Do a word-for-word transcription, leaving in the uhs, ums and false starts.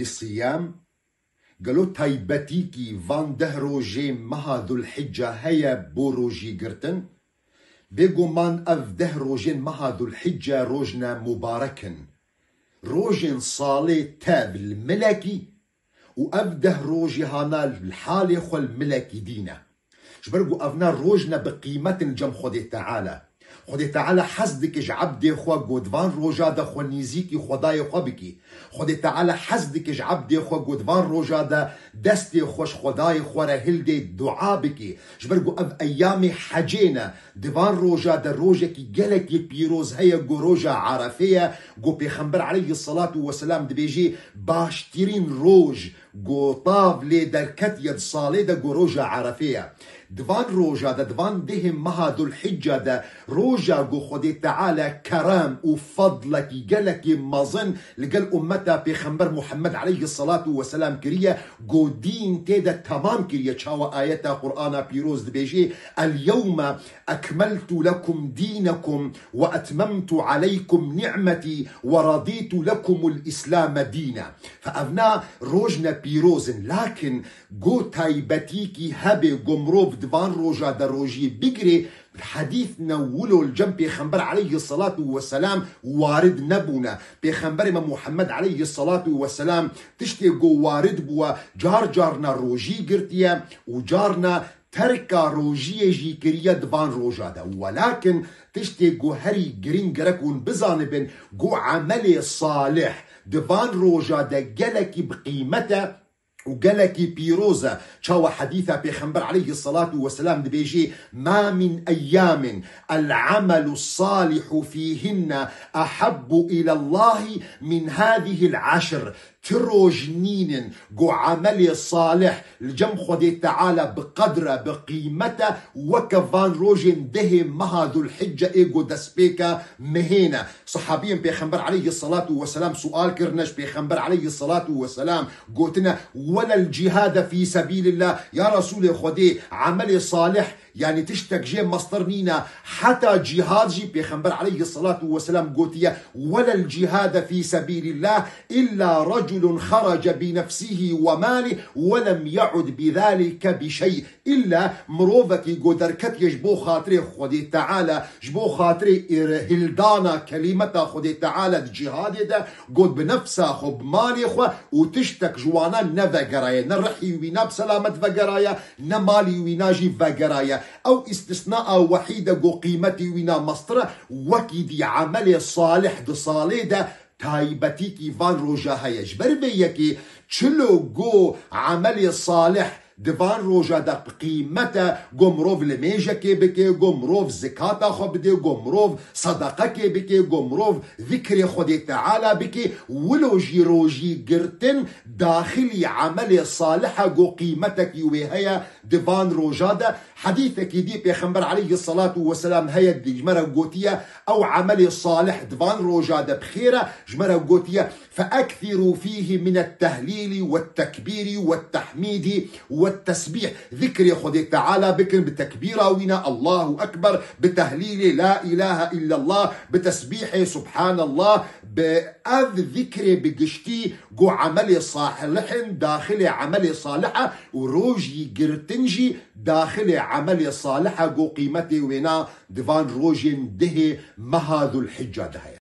Siyam, gelo taybetîkî van deh rojên meha Zulhicca heye bo rojî girtin? Bêguman ev deh rojên meha Zulhicce rojne mubarek in. Rojên salê tev li milekî û ev deh rojî hana li halê xwe li milekî dî ne. Ji ber ku evna roj ne bi qîmet in li cem Xwedê Teala. Xwedê Teala hez dike ji ebdê xwe ku di van roja de xwe nîzîkî Xwedayê xwe bikî. Xwedê Teala hez dike ji ebdê xwe ku di van roja de destê xwe ji Xwedayê xwe re hildê dua bikî. Ji ber ku ev eyamê hecê ne. Di van roja de rojekî gelekî pîroz heye ku roja Arefê ye. Ku Pêxember aleyhisselatu vesselam dibêjî, baştirîn roj ku tav lê derketiye di salê de ku roja Arefê ye. Di van roja de, di van dehê meha Zulhicca de, roja ku Xwedê Teala kerem û fadlekî gelekî mezin li gel ummeta Pêxember Muhammed aleyhisselatu vesselam kiriye, ku dîn tê de temam kiriye. Çawa ayeta Qur'ana pîroz dibêjê, "El yewme ekmeltu lekum dînekum ve etmemtu aleykum ni'metî ve radîtu lekumul Îslame dîne." Fe evna rojne pîroz in, lakin go taybetîkî hebe, go mirov di van roja de rojî bigirê, hedîf ne wilo li cem Pêxember aleyhisselatu vesselam warid nebûne. Pêxemberê me Muhammed aleyhisselatu vesselam tiştê go warid bûye, car carna rojî girtiye û carna terka rojiyê jî kiriye di van roja de. Welakin tiştê ku herî girîng gerek hûn bizanibin, ku emelê salih di van roja de gelekî bi qîmet e û gelekî pîroz e. Çawa hedîsa Pêxember aleyhisselatu vesselam dibêjî, "Ma min eyyamin el-amelu salihu fihinne ahabbu ilallahi min hadihil aşr." Ti roj nînin ku emelê salih li cem Xwedê Teala bi qedr e, bi qîmet e, weke van rojên dehê meha Zulhicce ê ku destpêk e mehê ne. Sehabiyên Pêxember aleyhisselatu vesselam sual kirine ji Pêxember aleyhisselatu vesselam, gotine, "Welel cihade fî sebîlillah." Ya Resûlê Xwedê, emelê salih, yanî tiştek jê mestir nîne, heta cîhad jî? Pêxember aleyhisselatu vesselam gotiye, "Welel cihade fî sebîlillah, illa reculun xarace bi nefsihi ve malih ve lem ye'ud bi zalike bi şey." Îlla mirovekî ku derketiye ji bo xatirê Xwedê Teala, ji bo xatirê êr-, hildana kelîmeta Xwedê Teala di cîhadê de, got bi nefsa xwe, bi malê xwe û tiştek ji wana nevegeraye, ne rihî wîna bi selamet vegeraye, ne malî wîna jî vegeraye. Ew îstisnaa wehîd e ku qîmetî wîna mestir e, wekî dî emelê salih di salê de taybetîkî van roja heye. Ji ber vê yekê çilo ku emelê salih di van roja de bi qîmet e, ku mirov limêjekê bike, ku mirov zikata xwe bide, ku mirov sedeqekê bike, ku mirov zikrê Xwedê Teala bike, wilo jî rojî girtin daxilî emelê salih e, ku qîmetekî wê heye di van roja de. Hedîsekî dî Pêxember aleyhisselatu vesselam heye, ji me re gotiye, ew emelê salih di van roja de bi xêr e, ji me re gotiye, "Feekthirû fîhî minet tehlîlî wet tekbîrî wet tehmîdî wet tesbîh." Zikrê Xwedê Teala bikin bi tekbîra wîna, Allahu Ekber, bi tehlîlê, La ilahe illallah, bi tesbîhê, Subhanallah, bi ev zikrê bi giştî ku emelê salih in, daxilê emelê salih e û rojî girtin jî daxilê emelê salih e ku qîmetê wêna di van rojên dehê meha Zulhicca de heye.